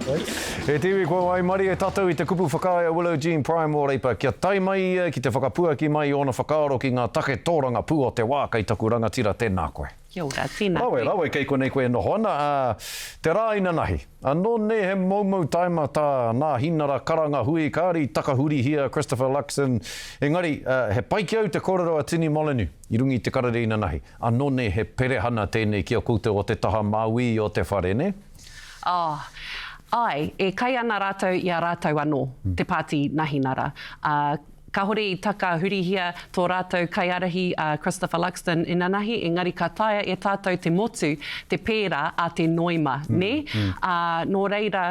E te iwi, kua waimarie tatou i te kupu whakaae a Willow Jean Prime o Reipa kia tae mai ia ki te whakapuaki mai i ōna whakaaro ki ngā take tōrangapū o te wā kei taku rangatira tēnā koe. Kia ora, tēnā koe. Rawe, rawe, kei konei koe e noho ana, ā, te rā inanahi. Anō nei he moumou taima tā Nāhinara karanga hui kāri takahurihia Christopher Luxon, engari, he pai ki au te kōrero a Tini Molyneux i runga i te karere inanahi. Anō nei he perehana tēnei ki a koutou o te taha mauī o te whare, nē? Oh, āe, e kai ana rātou i a rātou anō, te Pāti Nahinara. Ā, kāhore i takahurihia tō rātou kaiārahi a Christopher Luxon inanahi, engari ka taea e tātou te motu te pērā a te Noema, nē? Ā, nō reira,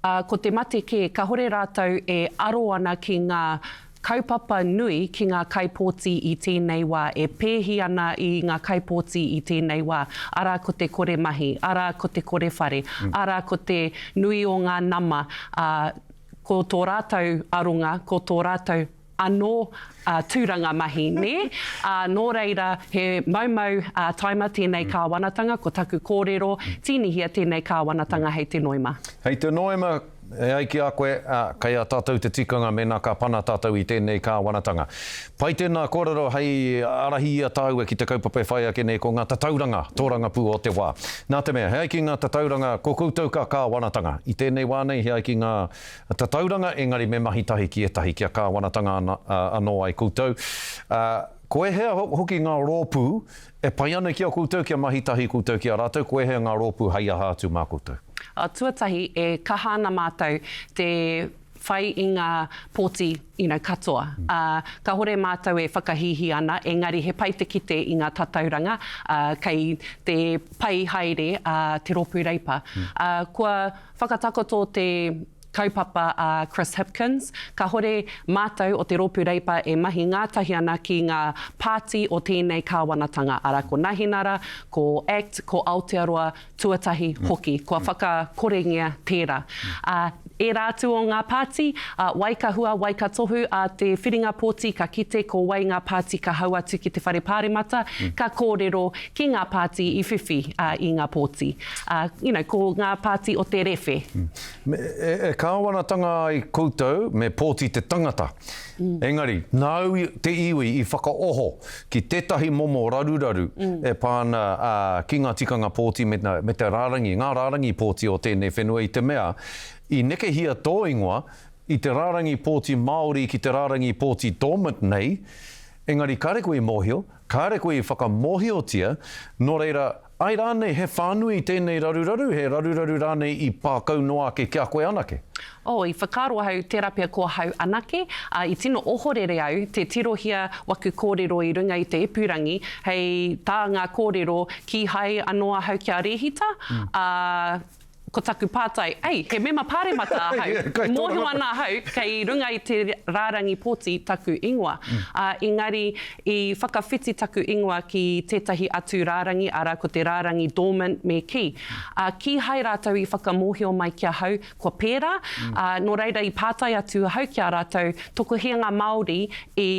ā, ko te mate kē, kāhore rātou e aro ana ki ngā Kaupapa nui ki ngā kaipōti i tēnei wā, e pēhi ana i ngā kaipōti i tēnei wā, arā ko te kore mahi, arā ko te kore whare, arā ko te nui o ngā nama, ā, ko tō rātou aronga, ko tō rātou anō tūranga mahi, nē? Ā, nō reira, he maumau taima tēnei kāwanatanga, ko taku kōrero, tīnihia tēnei kāwanatanga hei te Noema. Hei te Noema, E ai ki a koe, ā, kei a tātou te tikanga mēnā ka pana tātou i tēnei kāwanatanga. Pai tēnā kōrero hei ārahi i a tāua ki te kaupapa e whai ake nei ko ngā tatauranga tōrangapū o te wā. Nā te mea, he ai ki ngā tatauranga ko koutou ka kāwanatanga. I tēnei wā nei he ai ki ngā tatauranga engari me mahi tahi ki ētahi kia kāwanatanga anō ai koutou. Ā, ko ēhea hoki ngā rōpū E pai ana ki a koutou kia mahi tahi koutou ki a rātou, ko ēhea ngā rōpū hei aha atu mā koutou? Tuatahi, e kaha ana mātou te whai i ngā pōti you know, katoa. Ā, kāhore mātou e whakahīhī ana, engari he pai te kite i ngā tatauranga, ā, kei te pai haere a Te Rōpū Reipa. Ā, kua whakatakoto te kaupapa a Chris Hipkins, kahore mātou o te Rōpū Reipa e mahi ngātahi ana ki ngā pāti o tēnei kāwanatanga, arā ko Nahinara, ko act, ko Aotearoa Tuatahi hoki. Kua whakakorengia tērā. Ā, ērā atu o ngā pāti, ā, wai ka hua, wai ka tohu, ā te whiringa pōti ka kite ko wai ngā pāti ka hau atu ki te Whare Pāremata, ka kōrero ki ngā pāti i whiwhi i ngā pōti. Ā, you know, ko ngā pāti o te rewhe. Me, e, e kāwanatanga ai koutou, me pōti te tangata. Engari, nāu te iwi i whakaoho ki tētahi momo raruraru e pā ana ā, ki ngā tikanga pōti me, me te rārangi, ngā rārangi pōti o tēnei whenua i te mea, i nekehia tō ingoa i te rārangi pōti Māori ki te rārangi pōti dormant nei, engari kāre koe i mōhio, kāre koe i whakamōhiotia, nō reira, Āe rānei he whānui tēnei raruraru, he raruraru rānei i pā kau noa ake ki a koe anake? Oh, i whakaaro ahau tērā pea ko ahau anake, ā, i tino ohorere au te tirohia waku kōrero i runga i te ipurangi, hei tā ngā kōrero kīhai anō ahau kia rēhita, ā, ko taku pātai, ei, he mema pāremata ahau, mōhio ana ahau kei runga i te rārangi pōti taku ingoa. Ā, engari i whakawhiti taku ingoa ki tētahi atu rārangi, arā, ko te rārangi dormant me kī. Ā, kīhai rātou i whakamōhio mai ki ahau kua pērā, ā, nō reira i pātai atu ahau ki a rātou, tokohia ngā Māori i,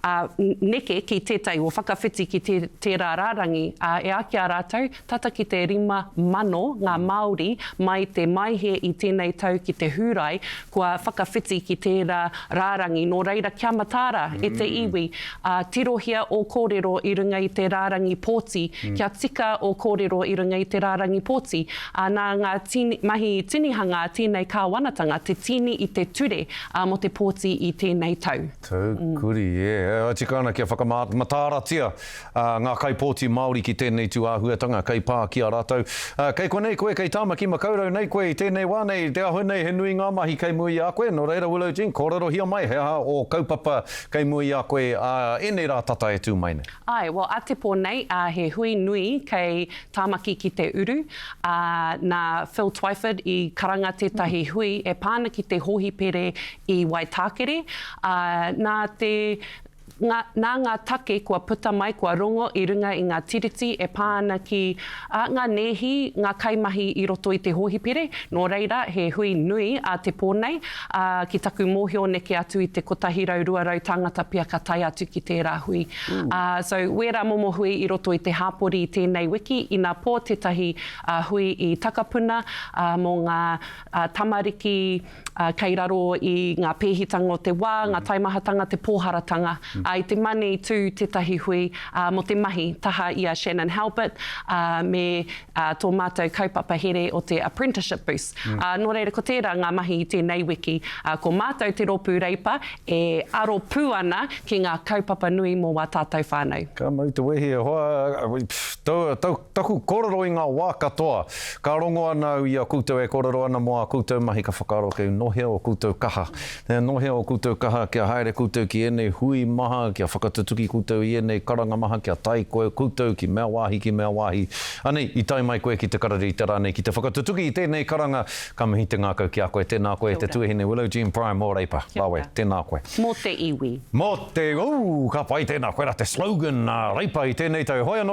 ā, neke ki tētahi, o whakawhiti ki tē, tērā rārangi, ā, e ai ki a rātou, Tata ki te 5,000 ngā Māori mai te Maehe i tēnei tau ki te Hūrae kua whakawhiti ki tērā rārangi, nō reira kia mataara e te iwi, ā, tirohia ō kōrero i runga i te rārangi pōti, kia tika ō kōrero i runga i te rārangi pōti. Ā, nā ngā tīni, mahi tinihanga a tēnei kāwanatanga te tīni i te ture, ā, mō te pōti i tēnei tau. Taukuri, e. E tika ana kia whakamataaratia ngā kaipōti Māori ki tēnei tū āhuatanga kei pā ki a rātou. Kei konei koe, kei Tāmaki Makaurau nei koe i tēnei wā nei, te aho nei he nui ngā mahi kei mua i a koe, nō reira Willow Jean, kōrerohia mai he aha ō kaupapa kei mua i a koe ā ēnei rā tata e tū mai nei. Āe, well, a te pō nei, he hui nui kei Tāmaki ki te Uru, ā, nā Phil Twyford i karanga tētahi hui e pā ana ki te hōhipere i Waitākere, ā, nā te. Ngā, nā ngā take kua puta mai, kua rongo i runga i ngā tiriti e pā ana ki, ā, ngā nēhi, ngā kaimahi i roto i te hōhipere, nō reira, he hui nui ā te pō nei, ā, ki taku mōhio neke atu i te 100, 200 tāngata pea ka tae atu ki tērā hui. Ā, so, wērā momo hui i roto i te hāpori i tēnei wiki, ina pō tētahi, ā, hui i Takapuna, ā, mō ngā, ā, tamariki, ā, kei raro i ngā pēhitanga o te wā, ngā taimahatanga, te pōharatanga. Ā, i te Mane i tū tētahi hui, ā, mō te mahi taha i a Shannon Halbert, ā, me, ā, tō mātou kaupapa here o te Apprenticeship Boost. Ā, nō reira, ko tērā ngā mahi i tēnei wiki. Ā, ko mātou te rōpū Reipa e aro pū ana ki ngā kaupapa nui mō wā tātou whānau. Ka mau te wehi e hoa, tau, tau, Taku kōrero i ngā wā katoa. Ka rongo ana au i a koutou e kōrero ana mō ā koutou mahi ka whakaaro kei nō hea ō koutou kaha. Nō hea ō koutou kaha kia haere koutou ki ēnei hui maha, kia whakatutuki koutou i ēnei karanga maha, kia tae koe koutou ki mea wāhi, ki mea wāhi. Anei, i tae mai koe ki te karere i te rā nei ki te whakatutuki i tēnei karanga. Ka mihi te ngākau ki a koe. Tēnā koe e te tuahine Willow Jean Prime mō Reipa. Rawe, tēnā koe. Mō te iwi. Mō te, ooh, ka pai tēnā, koirā te slogan a Reipa i tēnei tau. Hoi anō.